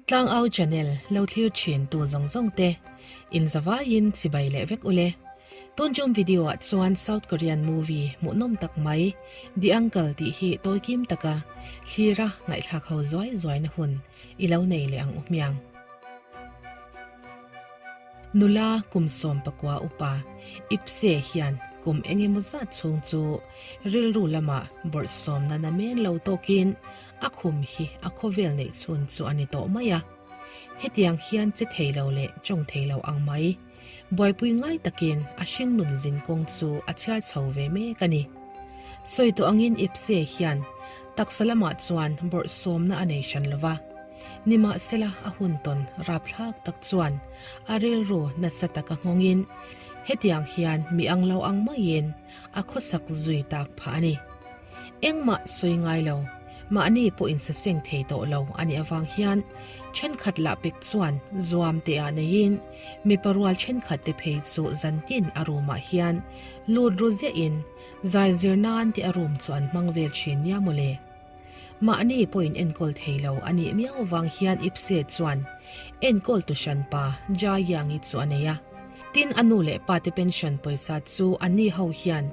Tlangau channel lo thlir thin tu zawng zawng te in zavaiin chibai leh vek ule. Tun tum video ah chuan South Korean movie hmuhnawm tak mai The Uncle tih hi tawi kim taka thlira ngaihthlak ho zuai zuai na hun i lo nei leh ang u hmiang. Nula kum 19 upa Ipse hian kum eng emaw zat chhung chu rilru lamah bawrhsawmna na men lo tawkin a khum hi a khawvel neih chhun chu a ni tawh mai a. Hetiang hian che thei lo leh tawng thei lo ang mai. Buaipui ngai takin a hringnun zin kawng chu a chhiar chho ve mek a ni. Sawi tawh angin Ipse hian taksa lamah chuan bawrhsawmna a nei hran lo va. Nimahsela a hun tawn rapthlak tak chuan a rilru nasa taka nghawngin hetiang hian mi ang lo ang maiin a khawsak zui tak phah a ni. Engmah sawi ngai lo, mahni pawh insaseng thei tawh lo a nih avang hian thenkhat lah pek chuan zuam teh ah neiin mipa rual thenkhat te phei chu zantin a room ah hian lut ru ziahin zai zir nan te a room chu an hmang vel thin nia mawle. Mahni pawh in enkawl thei lo a nih miau avang hian Ipse chuan enkawl tu hranpa Ja Yang-i chu a nei a. Tin a nu leh pa te pension pawisa chu anni ho hian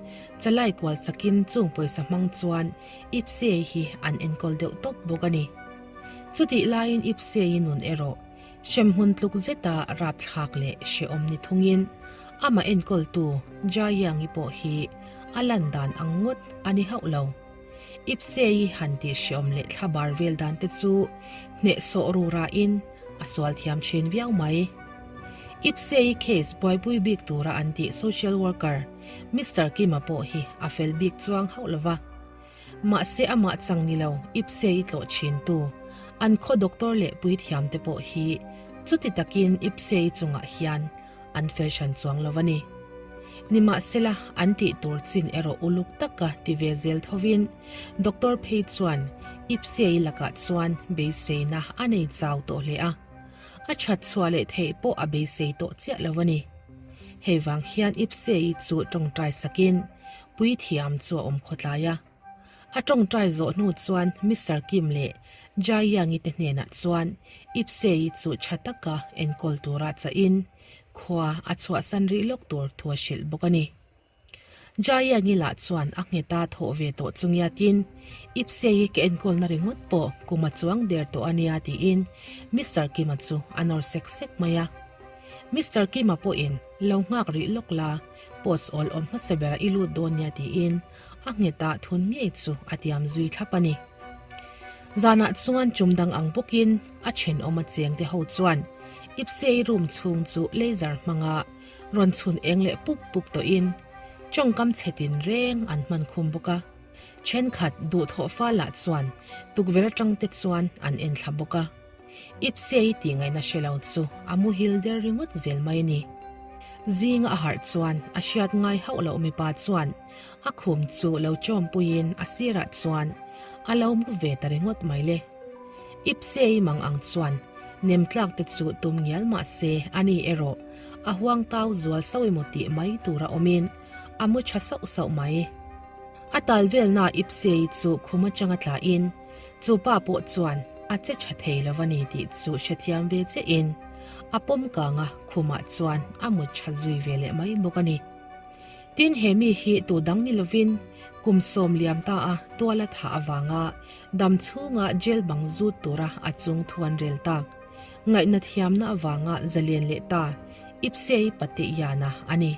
chalai kual chakin chung pawisa hmang chuan Ipse hi an enkawl deuh tawp bawk a ni. Chutih laiin Ipse-i nun erawh hremhmun tluk zeta rapthlak leh hrehawm ni thungin amah enkawltu Ja Yang-i pawh hi a lan dan ang ngawt a ni hauh lo. Ipse-i han tih hreawm leh thlabar vel dan te chu hnehsawh ru rahin a sual thiam thin viau mai. Ipse-i case buaipui bik tura an tih social worker Mister Kim-a pawh hi a fel bik chuang hauh lo va. Mahse amah chang ni lo Ipse-i tlawh thin tu an khaw doctor leh puithiam te pawh hi chuti takin Ipse-i chungah hian an fel hran chuang lo a ni. Nimahsela, an tih tur chin erawh uluk taka ti ve zel thovin doctor phei chuan Ipsei lakah chuan beiseina a nei chau tawh hle a, a that chhuah leh theih pawh a beisei tawh chiah lo a ni. Hei vang hian Ipsei chu tawngtai sakin puithiam chu a awm khawtlai a. A tawngtai zawh hnu chuan Mister Kim leh Jai Yangi te hnenah chuan Ipsei chu tha taka enkawl tura chahin khua a chhuahsan rih lawk tur thu a hrilh bawk a ni. Jai Yangi lah chuan a ngheta thawh ve tawh chu ngiatin Ipsei ka enkawlna ringawt pawh kum a chuang der tawh a nia tiin Mister Kim-a chu a nawr sek sek mai a. Mister Kim-a pawhin lo nghak rih lawk la, post awl awm hmasa berah i lut dawn nia tiin A nghetah thun ngei chu a tiam zui thlap a ni. Zanah chuan chum dang ang bawkin a thenawm a cheng te ho chuan Ipsei room chhung chu laser hmanga rawn chhun eng leh pup pup tawhin tawngkam chhe tinreng an hman khum bawk a. Thenkhat duhthawh fa lah chuan tukverh atang te chuan an en thla bawk a. Ipsei tih ngaihna hre lo chu a muhil der ringawt zel mai a ni. Zinga a harh chuan a hriat ngai hauh loh mipa chuan a khum chu lo chawmpuiin a sirah chuan a lo mu ve ta ringawt mai le. Ipsei mang ang chuan nem tlak te chu tum ngial mah se a ni erawh a huang tau zual sauh emaw tih mai tura awmin a mu tha sauh sauh mai. A tal velna Ipsei chu khum atanga tlahin Chu pa pawh chuan a che tha thei lo a ni tih chu hrethiam ve chiahin a pawm kanga khumah chuan a mut tha zui ve leh mai bawk a ni. Tin, he mi hi tu dang ni lovin kum sawm liam ta a tuala thah avanga dam chhunga jail bang zut tura a chung thu an rel tak. Ngaihna thiamna avanga zalen leh ta Ipsei Pateyana a ni.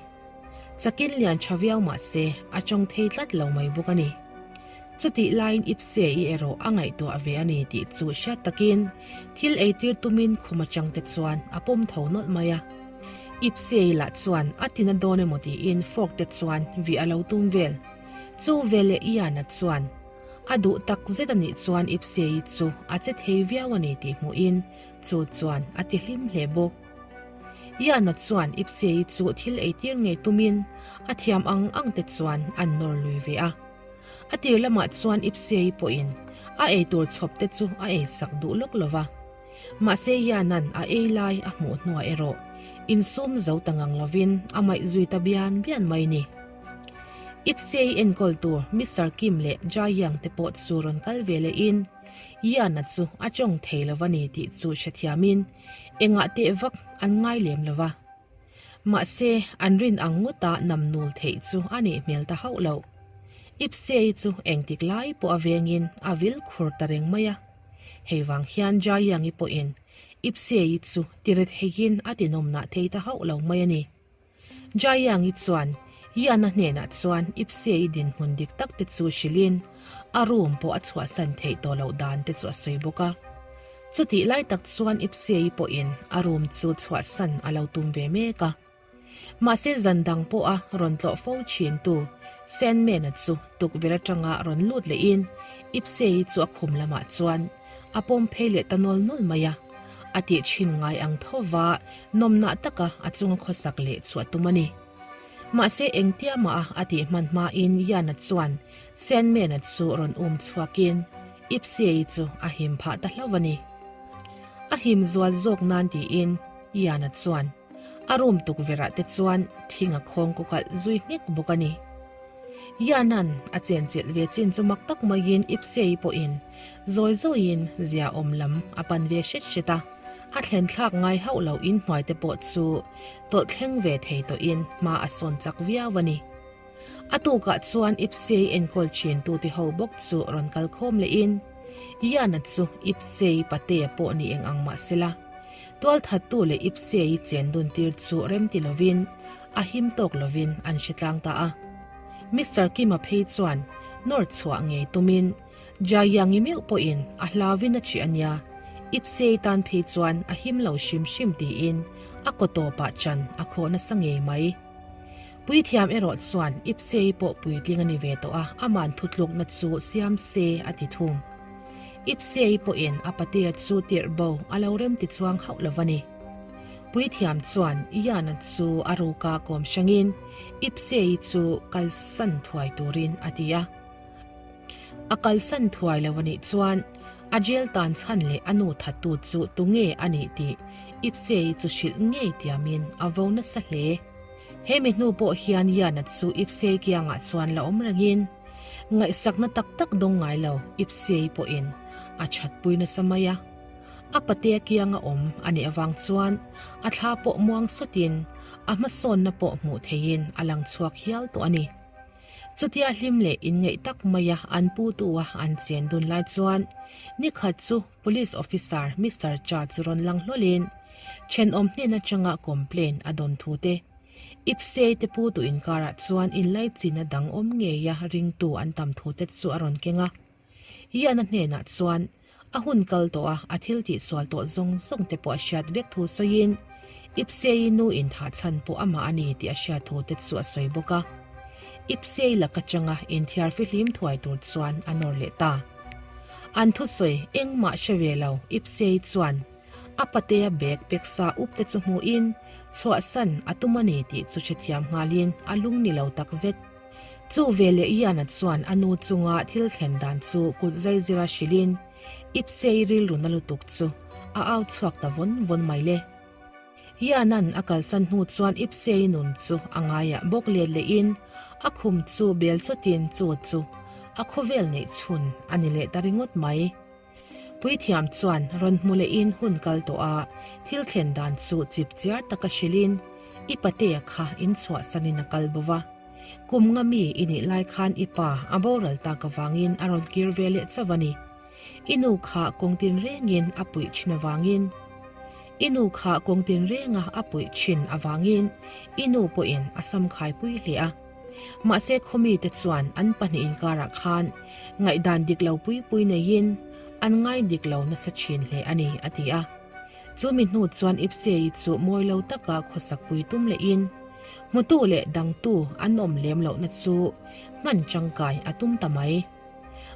Chakin lian tha viau mah se a tawng thei tlat lo mai bawk a ni. Chutih laiin Ipse i erawh a ngaihtuah ve a ni tih chu hriat takin thil eitir tumin khum atang te chuan a pawm tho nawlh mai a. Ipse i lah chuan a tina dawn emaw tiin fork te chuan vih a lo tum vel. Chu veleh Ian-a chuan a duh tak zet a nih chuan Ipse i chu a che thei viau a ni tih hmuhin chu chuan a ti hlim hle bawk. Ian-a chuan Ipse-i chu thil eitir ngei tumin a thiam ang ang te chuan an nawr lui ve a. A tir lamah chuan Ipse-i pawhin a eitur chhawp te chu a eisak duh lawk lo va. Mahse Ian-a'n a ei lai a hmuh hnuah erawh insum zo ta ngang lovin a maih zui ta bian bian mai ni. Ipse-i enkawl tur Mister Kim leh Jai Yang te pawh chu rawn kal ve lehin. Ian-a chu a tawng thei lo a ni tih chu hrethiamin engah teh vak an ngai lem lo va. Mahse, an rin ang ngawta namnul theih chu a nih hmel ta hauh lo. Ipsei chu engtik lai pawh a vengin a vil khur ta reng mai a. Hei vang hian Jaiangi pawhin Ipsei chu ti retheiin a tinawmnah thei ta hauh lo mai a ni. Jaiangi chuan Ian-a hnenah chuan Ipsei dinhmun dik tak te chu hrilhin a room pawh a chhuahsan theih tawh loh dan te chu a sawi bawk a. Chutih lai tak chuan Ipsei pawhin a room chu chhuahsan a lo tum ve mek a. Mahse zan dang pawha rawn tlawh fo thintu Sandman-a chu tukverh atanga rawn lut lehin Ipsei chu a khum lamah chuan a pawm phei leh ta nawl nawl mai a. A tih thin ngai ang tho va nawmnah taka a chunga khawsak leh chu a tum a ni. Mahse engtia mah a tih hman hmain Yana chuan Sandman-a chu rawn um chhuakin Ipsei chu a him phah ta hlauh a ni. A him zual zawk nan tiin Yana chuan a room tukverh ah te chuan thing a khawng kaw kalh zui nghek bawk a ni. Yana'n a chenchilh ve chin chu mak tak maiin Ipsei pawhin zawi zawiin zia awm lam a pan ve hret hret a, a thlen thlak ngai hauh lo inhnuai te pawh chu tawlh thleng ve thei tawhin hma a sawn chak viau a ni. A tukah chuan Ipsei enkawl thin tute ho bawk chu rawn kal khawm lehin Yana chu Ipsei patea pawh ni eng ang mah sela, tualthattu leh Ipsei chen dun tir chu rem ti lovin a him tawk lovin an hre tlang ta a. Mister Kima phei chuan nawr chhuah ngei tumin Jayangi meuh pawhin a hlauvin a ṭih a nia, Ipsei tan phei chuan a him lo hrim hrim tiin a kaw tawpah chan a khawh nasa ngei mai. Puithiam erawh chuan Ipsei pawh puitling a ni ve tawh a, aman thutlukna chu siam se a ti thung. Ipsei pawhin a patea chu tirh bo a lo rem ti chuang hauh lo va ni. Puithiam chuan Ian-a chu a ruka kawm hrangin Ipsei chu kalsan thuai turin a ti a. A kalsan thuai lo a nih chuan a jail tan chhan leh a nu thattu chu tunge a nih tih Ipsei chu hrilh ngei tiamin a vo nasa hle. He mi hnu pawh hian Yana chu Ipsei kiangah chuan la awm rengin ngaihsakna tak tak dawng ngai lo Ipsei pawhin a thatpui nasa mai a. A patea kianga awm a nih avang chuan a thla pawh muang sawtin a hmasawnna pawh hmuh theihin a lang chhuak hial tawh a ni. Chutia hlim leh inngeih tak maia an putu-a an chen dun lai chuan nikhat chu Police Officer Mister Cha chu rawn lang hlawlin thenawm hnen atanga complaint a dawn thu te, Ipsei te putu inkarah chuan inlaichinna dang awm ngeia ringtu an tam thu te chu a rawn keng a. Ian-a hnenah chuan A hun kal tawh a, a thil tihsual tawh zawng zawng te pawh a hriat vek thu sawiin Ipsei nu inthah chhan pawh amah a ni tih a hriat thu te chu a sawi bawk a. Ipsei lak atanga inthiar fihlim thuai tur chuan a nawr leh ta. An thusawi engmah hre ve lo Ipsei chuan a patea bag peksa up te chu hmuhin chhuahsan a tum a ni tih chu hrethiam nghalin a lung ni lo takzet. Chu veleh Ian-a chuan a nu chunga thil thlen dan chu kut zaizira hrilhin Ipsei rilru na lutuk chu a au chhuak ta vawn vawn mai le. Ian-a'n a kalsan hnu chuan Ipsei nun chu a ngaiah bawk let lehin a khum chu bel chawtin chu chu a khawvel neih chhun a ni leh ta ringawt mai. Puithiam chuan rawn hmu lehin hun kal tawh a, thil thlen dan chu chip chiar taka hrilhin i patea kha in chhuahsanin a kal bo va. Kum nga mi i nih lai khan i pa a boral tak avangin a rawn kir ve leh chauh a ni. I nu kha kawng tinrengin a puih thin avangin I nu kha kawng tinrenga a puih thin avangin i nu pawhin a samkhaipui hle a. Mahse khawmite chuan an pahnih inkarah khan ngaihdan dik lo pui pui neiin an ngai dik lo nasa thin hle a ni, a ti a. Chu mi hnu chuan Ipsei chu mawi lo taka khawsak pui tum lehin hmutu leh dangtu an awm lem lohna chu hman tangkai a tum ta mai.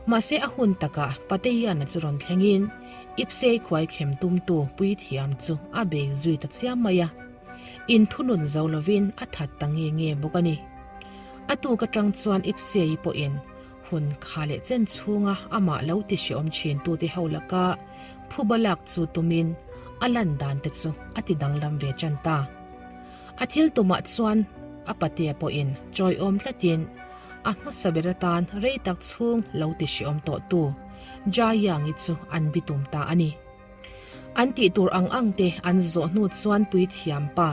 Mahse a hun takah Pateiana chu rawn thlengin Ipsei khuai khem tumtu puithiam chu a bei zui ta chiam mai a. Inthunun zo lovin a that ta nge nge bawk a ni. A tuk atang chuan Ipsei pawhin hun kha leh chen chhunga amah lo ti hreawm thin tute ho laka phuba lak chu tumin a lan dan te chu a ti danglam ve tan ta. A thil tumah chuan a patea pawhin chawiawm tlatin a hmasa ber atan rei tak chhung lo ti hreawm tawh tu. Jayang-i chu an bitum ta a ni. An tih tur ang ang te an zawh hnu chuan puithiam pa,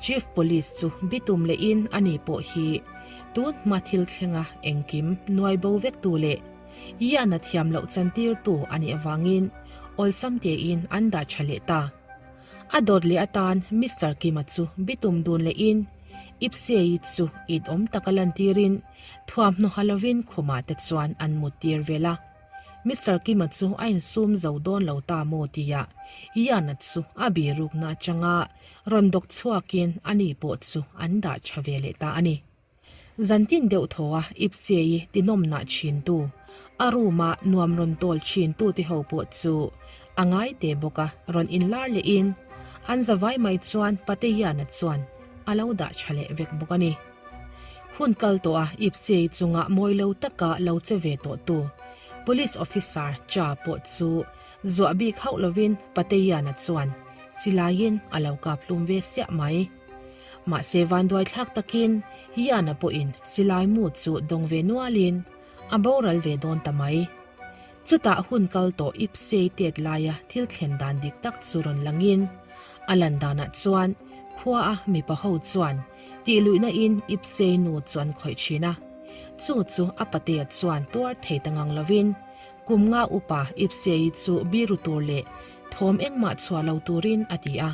Chief Police chu bitum lehin ani pawh hi tun hma thil thlenga engkim nuai bo vek tu leh Iana thiam loh chantirtu a nih avangin awlsam tein an dah tha leh ta. A dawt leh atan Mister Kima chu bitum dun lehin Ipsei chu it awm taka lantirin thuamhnaw ha lovin khumah te chuan an muttir vel a. Mister Kima chu a insum zo dawn lo ta maw tia Iana chu a birukna atanga rawn dawk chhuakin ani pawh chu an dah tha ve leh ta a ni. Zantin deuh thaw a Ipsei tinawmnah thintu, a room-a nuam rawn tawl thintu te ho pawh chu a ngai te bawk a rawn inlar lehin an zavai mai chuan Pateiana chuan a lo dah tha leh vek bawk a ni. Hun kal tawh a Ipsei chunga mawi lo taka lo che ve tawh tu Police Officer Cha pawh chu zuah bik hauh lovin Pateiana chuan silaiin a lo kap hlum ve siah mai. Mahse vanduai thlak takin Yana pawhin silai mu chu dawng ve nualin a boral ve dawn ta mai. Chutah hun kal tawh Ipsei tet laia thil thlen dan dik tak chu rawn langin a lan danah chuan khua a mipa ho chuan tihluihna in Ipsei nu chu an khawih thin a. Chu chu a patea chuan tuar thei ta ngang lovin kum nga upa Ipsei chu biru tur leh thawm engmah chhuah lo turin a ti a.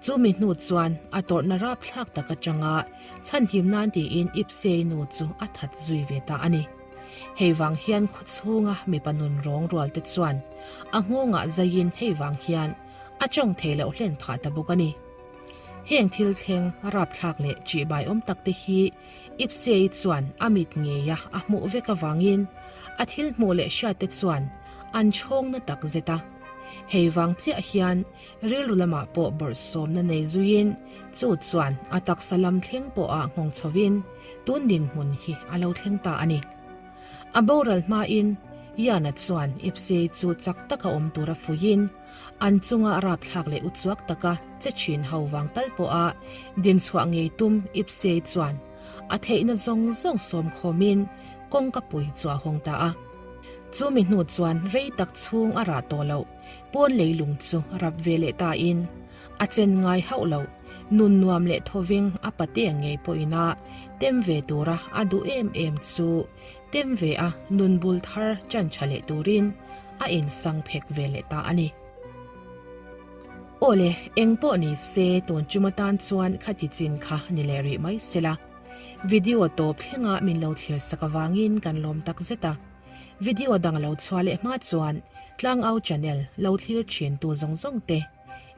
Chumi hnu chuan a tawrhna rapthlak tak atanga chhanhim nan tiin Ipsei nu chu a that zui ve ta a ni. Hei vang hian khawchhunga mipa nun rawng rual te chuan a nghawngah zaiin hei vang hian a tawng thei loh hlen phah ta bawk a ni. Heng thil thleng rapthlak leh ṭihbai awm tak te hi Ipsei chuan a mit ngeia a hmuh vek avangin a thil hmuh leh hriat te chuan an chhawng na tak zet a. Hei vang chiah hian Rilru lamah pawh bawrhsawmna nei zuiin chu chuan a taksa lam thleng pawha nghawng chhovin tun dinhmun hi a lo thleng ta a ni. A boral hmain Yana chuan Ipsei chu chak taka awm tura fuiin an chunga rapthlak leh uchuak taka che thin ho vang tal pawha dinchhuah ngei tum Ipsei chuan a theihna zawng zawng sawm khawmin kawngka pui chu a hawng ta a. Chumi hnu chuan rei tak chhung a rah tawh loh. Pawn leilung chu rap ve leh ta in a chen ngai hauh lo, nun nuam leh thawveng a pate ngei pawhin a tem ve tura a duh em em chu tem ve a nun bul thar chan tha leh turin a insang phek ve leh ta a ni. Awle, eng pawh ni se tun chum atan chuan khati chin kha ni leh rih mai sela. Video tawp thlenga min lo thlir sak avangin kan lawm tak zet a. Video dang lo chhuah leh hma chuan Tlangau channel lo thlir thin tu zawng zawng te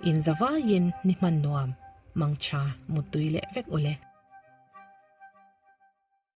in zavaiin ni hman nuam, mangtha, muttui leh vek ule.